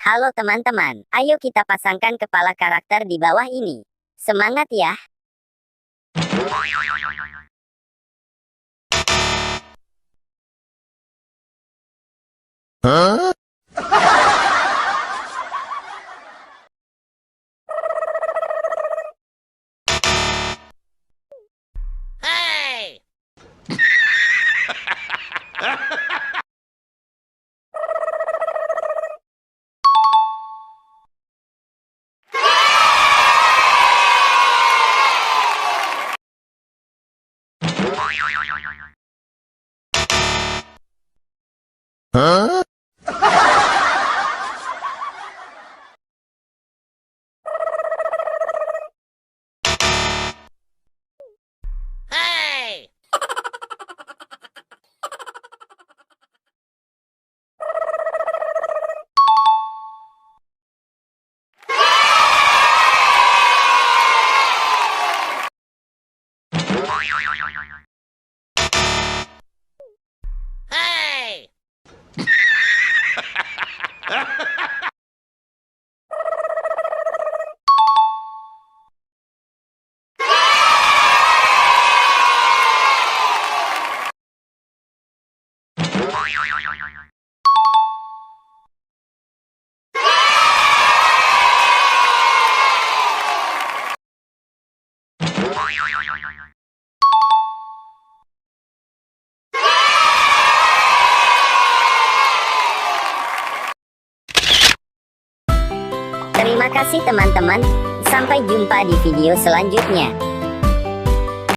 Halo teman-teman, ayo kita pasangkan kepala karakter di bawah ini. Semangat ya! Huh? Hey! Huh? Hey! Hey! Terima kasih teman-teman. Sampai jumpa di video selanjutnya.